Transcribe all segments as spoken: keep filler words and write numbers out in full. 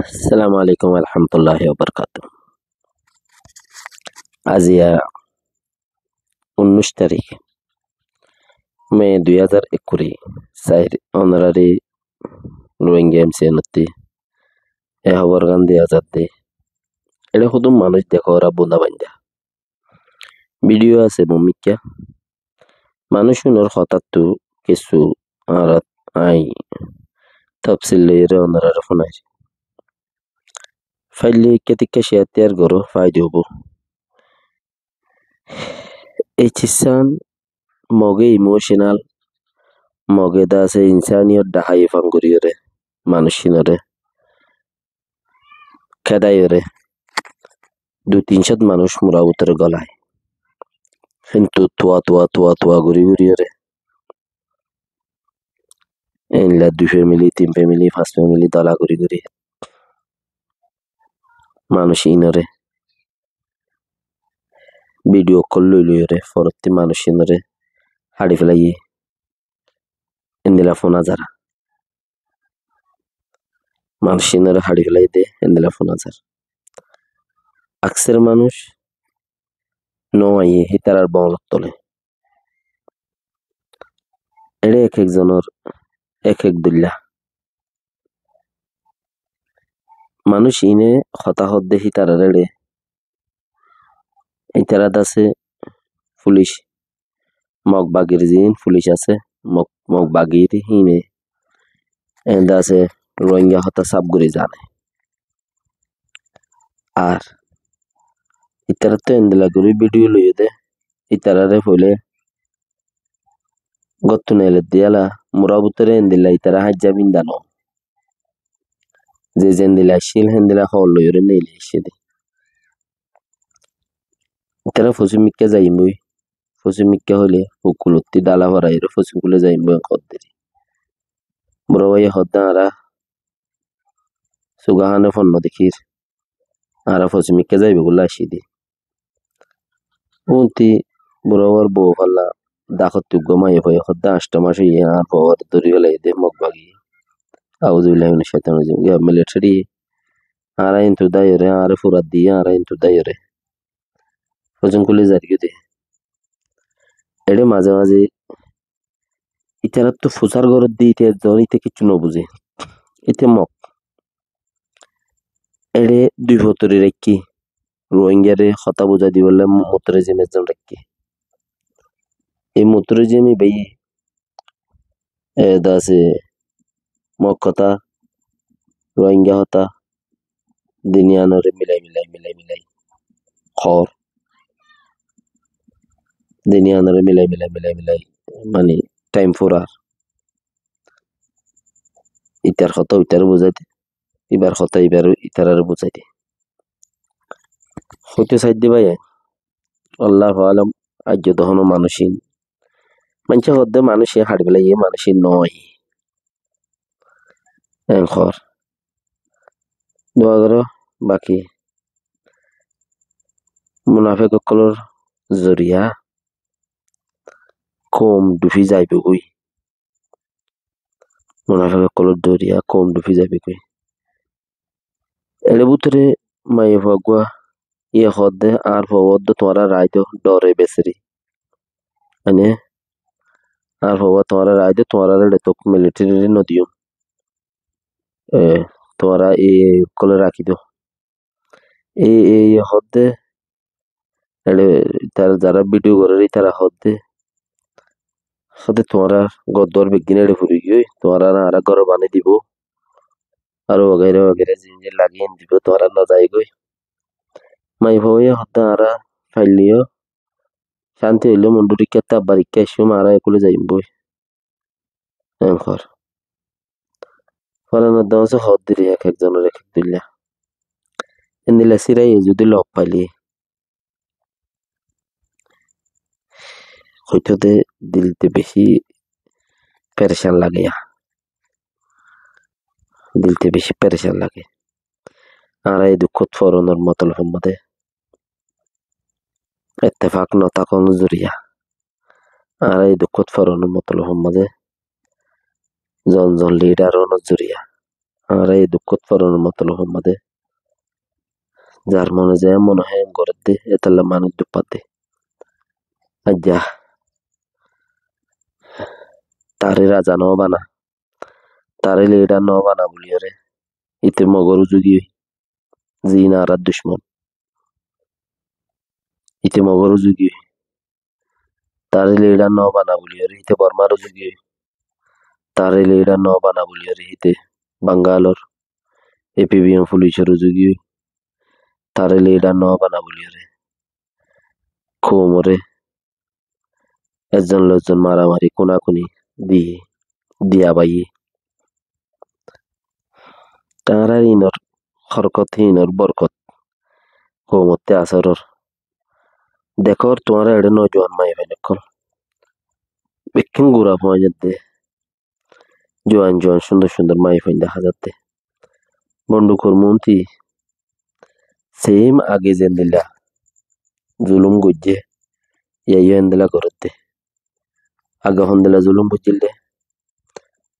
Assalamu alaikum warahmatulláhi wabarakátuhu. Aziya unnúic tarík, me dui házar ekkuri sair, onoráre Rohingya M C N ottú e hóbor gán diya zadde. Eçé hudún manúic dekór bunda baindá. Bídiyo asé bóut mikká. Manúic unór hotáttu kessú añára aññí tofsil loiyóre onoráre fúnair. Faillé ikká tikká ciyar tiyar goró, faida óibo. E cízzán Mogé emotional, Mogé de asé insániyot dhahái fán goríyoré, manúic ínoré kédaiyoré, dui tin cót manúic mura bútore golai. Héntu tua tua tua tua gorí goríyoré, eilla dui family, tin family, fañs family dola gorí gorí manúic ínoré bídiyo ókkol loi loiyóre forottí manúic ínoré hári félaiye. Endilla fúna zar. Manúic ínoré hári félaiye de endilla fúna zar. Akser manúic no aiyé hítarar boñlot tole. Eçé ek ek zonor ek ek dóilla. Manúic íne hotá hoódde hítarar eçé. Ítara de asé fulic, Mog bagir ziín fulic asé, Mog, Mog bagir híine ende asé Rohingya hotá sáf gorí zane. Ar ítarattú endilla gorí bídiyo loiyé de, ítararé foilé góttu neeledde yala mura bútore endilla ítara háijja binda no. Ze zendilla accíl héndilla hool loiyóre neeli aiccé de. Ítara fosím mikká zaiyum boi, fosím mikká hoilé fukkulottí dala foraiyóre fosím kule zaiyum boi en hoódde. Buro báiye hoódde añára suga háne fonno dekír, añára fosím mikká zaibolla aiccí de. Únti buro báiyor bou falla dakotti uggúa maiyafuaye hoódde añctho mac óiye añár bou dóri félaiye de Mog bagi. Auzubillahi minac caitanir rajim. Giya military añára intu dáiyore, añáre fura diye añára intu dáiyore fosím kule zargói de. Eçé maze maze ítarattú fusár goródde íte zon íte kiccú no buzé. Íte Mog. Eçé dui fotori raikké, Rohingyare hotá buzái dibolla mutorejim ezzon raikké. E mutorejim ibáye e de asé Mog hotá, Rohingya hotá, duniyanore milai milai milai milai hoór. Duniyanore milai milai milai milai mani thaim furar. Ítar hotá ítare buzái de, íbar hotá íbar ítarare buzái de. Hoité saidde báiye, Allahu alam, aijjó de hono manúic ín, maincé hoódde manúic ín hári félaiye, manúic ín no aiyé. En hoór. Dua goró, baki munafek ókkolor zoriya koum dhufi zaibogói. Munafek ókkolor zoriya koum dhufi zaibogói. Eçé bútore maiyafua uggúa iye hoódde, añár fua uggúa tuáñra raái do, dhore beseri. Mane, añár fua uggúa tuáñra raái do, tuáñrare eçé tók military no diyum. E, tuáñra ei ókkole rakí do. Ei, ei hoódde, eçé ítara zará bídiyo gorér ítara hoódde, hoódde tuáñrar gór duar beggín eçé furi giyói, tuáñrare añára gór banai dibou, aró wagaira wagaira ziín ziín lage iín dibou, tuáñra no zaigói. Maiyafua uggúa hoódde añára faillé yó, cánti óile Mondhurikká, Tabbarikká aiccúm, añára ekúle zaiyum boi. En hoór. Furan dóñse hoódde ek ek zonor ek ek dóilla. Endilla siraiye zudi lof faile, hoito de dil te beci perecan lage ya. Dil te beci perecan lage. Añára e dukkót foronor motolof ot mazé ettefak no tákon zoriya. Añára e dukkót foronor motolof ot mazé zon zon lidar ónor zoriya Añára e dukkót foronor motolob hommá de. Zar mone ze mone hoó em gorédde, étolla manúic duk fadde. Aijja taré raza no bana, taré lidar no bana buliyóre íte Mogor uzugi ói, ziín añárar ducmon. Íte Mogor uzugi ói, taré lidar no bana buliyóre íte Bormar uzugi ói, taré lidar no bana buliyóre íte Bangalor A P B N fulicor uzugi ói, taré lidar no bana buliyóre koumoré ezzon lozzon maramari kunakuni di, diya baiye. Añárar inor horkot, inor borkot koumotte asor ór. Dekór tuáñra eçé nojuwan maiyafuain ókkol, bekkín gura fuain edde, juwan juwan cúndor cúndor maiyafuain dehá zadde. Bondukor muúntu seim age zendilla zulum goijjé, yían yó endilla gorédde. Age hondilla zulum goijjíl dé.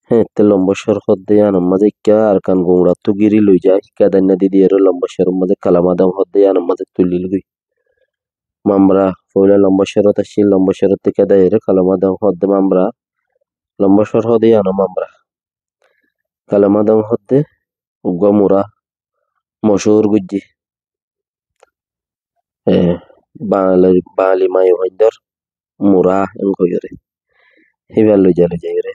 Héeñtte Lombor Cóor hoódde yíanor mazé ekká Arkan Gungurattú gíri loizai, kedainna di diyére Lombor Cóoror mazé Kalamadong hoódde yíanor mazé tulíl goi. Mambra foóila Lombor Cóorot accíl, Lombor Cóorottú kedaiyére Kalamadong hoódde Mambra, Lombor Cóor hoódde yíanor Mambra, Kalamadong hoódde uggúa mura mocóur goijjé. E, Bangali, Bangali maiyafuaindór mura en hoiyóre. Híba loiza loizaiyóre,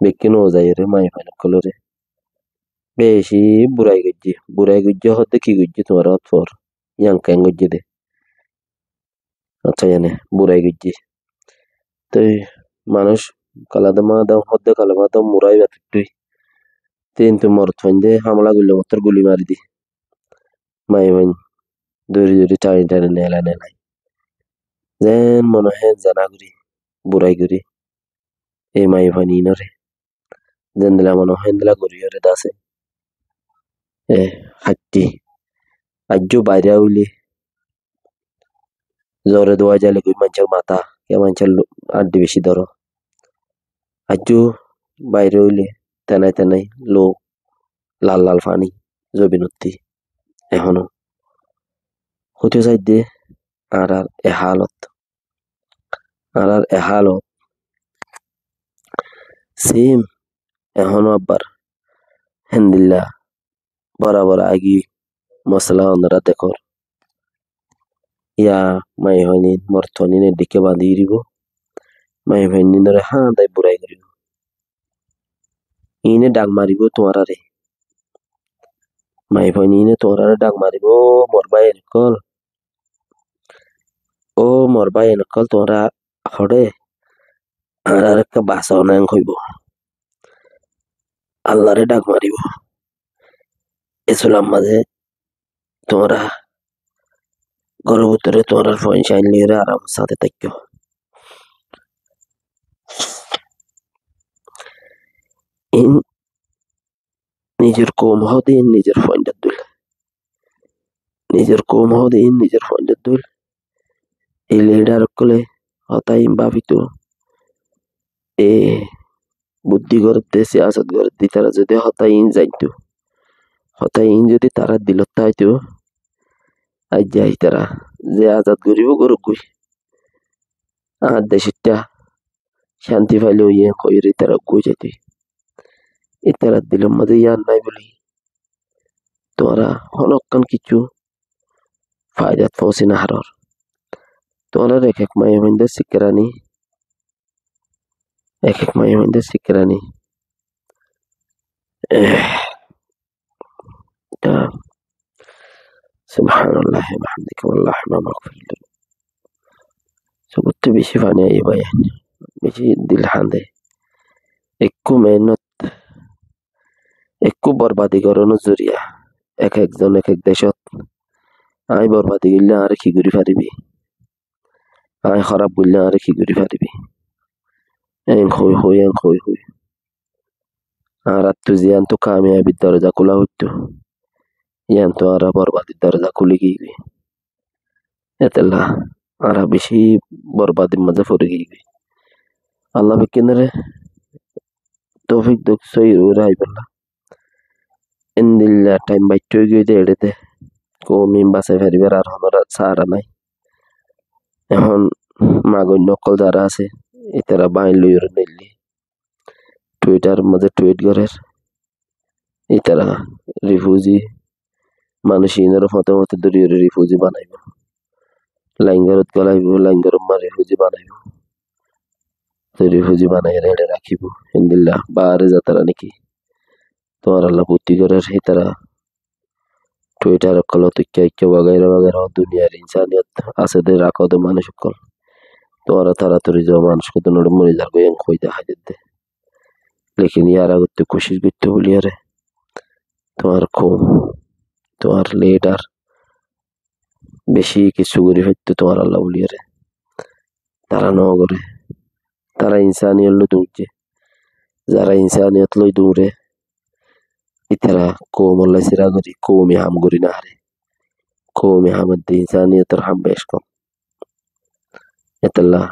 bekkín ouzaiyóre maiyafuain ókkolóre beci burai goijjé. Burai goijjé hoódde ki goijjé tuáñra ót foór, yían keén goijjé dé. Accá, yíane burai goijjé. Toi manúic Kalamadong hoódde Kalamadong mura íba tuttúi. Kintu morotfuainde hámela goille mottór guli mari di. Maiyafuain dóri dóri, tani tani, nelai nelai, zeén mone hoó en zana gorí, burai gorí. E maiyafuain iínoré zendilla mone hoó endilla goríyoré dase, e, haittí. Aijjó bairá óile zore duwai zaile goi maincór matá, ke maincór lu-, añçi beci dóro. Aijjó bairá óile tenai tenai lou lal lal faní zobinottí. Ehóno hoitó saidde añárar e hálot, añárar e hálot seim ehóno abbar héndilla bora bora agi mosala onora dekór. Yá maiyafuain morotfuain edde ekká bañdí giribó, maiyafuain iínoré háñdai burai goríbo. Iíne dhak maribó tuáñráre. Maiyafuain iíne tuáñráre dhak maribó, ó mor báiyain ókkol. Ó mor báiyain ókkol, tuáñra hoçé añáráre ekká basó, en hoibó. Allaré dhak maribó. E sular mazé tuáñra góror bútore tuáñrar fuain cáin loiyóre aramor sáñte táikko. Iín nizor koum hoóde iín nizor fuaindór dóil. Nizor koum hoóde iín nizor fuaindór dóil. E lidar ókkole hotá iín báfito, e buddí gorédde, siyasot gorédde, ítara zodi hotá iín zainto, hotá iín zodi tarár dilot táito, aijja ítara ze azad goríbou gorók goi, añár decittá cánti failou yían hoiyóre ítara uggúa zaito. Ítarar dilor mazé yían nái bóli tuáñra honókkan kiccú faidat foóñsi nofarór. Tuáñrar ek ek maiyafuaindór sikkáraní, ek ek maiyafuaindór sikkáraní, eh, ta, subhanallah wa bihamdihi, allahumma magfirli. Sukóttu beci faní aiyé bái, beci dil hañdé. Ekkú meénnot, ekkú borbadi gorónor zoriya, ek ekzon ek ek decót, aññí borbadi goillé añáre ki gorí faribí? Aññí hóraf goillé añáre ki gorí faribí? En hoi hoi, en hoi hoi, añáráttu ziyántu kamiyabir doroza kúla foittó, yíantu añára borbadir doroza kúli giyói. Étolla añára bicí borbadir mazé fori giyói. Allah bekkúnoré toufik dóuk sóiyi uore aibálla. Endilla thaim baittó óigiyoi de eçé de. Koum in basai faribár ar honó ra-, sahara nái. Ehón magoinna ókkol zará asé, ítara báin loiyóre neillé Twitter or mazé tweet gorér. Ítara rifuzi manúic iínoré fote fote dóriyoré rifuzi banaibó. Laingorot golaibó, laingorot ma rifuzi banaibó. Toi rifuzi banaiyóre eçé rakíbo. Endilla baáre zatara niki tuáñralla buddí gorér, hítara Twitter ókkolot uikká uikká wagaira wagaira duniyair insaniyot asé de rakó de manúic ókkol. Tuáñra taratori zo manúic hodún ore mori zargói en hoi de háijedde. Lekin yar agottú kucíc goittó buliyóre tuáñr koum, tuáñr lidar beci kissú gorí faittó tuáñralla buliyóre. Tará nogoré. Tará insaniyot loi duñijje. Zará insaniyot loi duñre, ítara koumolla sira gorí, koumi ham gorí nofaré. Koumi ham edde insaniyotor ham bec kom. Etolla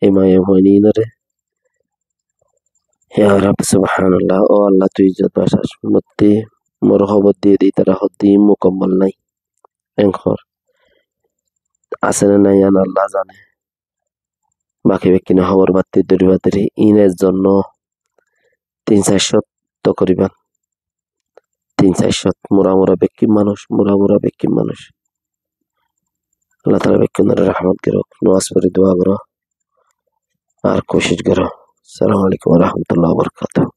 e maiyafuain iínoré, ya Rab, subhanallah, ó Allah, tui izzot bacas, mottí, more hóbor diyé de, ítara hoddé mukammal nái. Enkor asé né nái, yián Allah zane. Baki bekkúne hóbor batti dóri fadde re, iín ezzon no, tin sair cót tokoriban. Tin sair cót, mura mura bekkún manúic, mura mura bekkún manúic. Allah taala bekkúnore rahmot goruk, nomaz fori dua goró, ar kucíc goró. Assalamu alaikum wa rahmatullahi wa barakatuhu.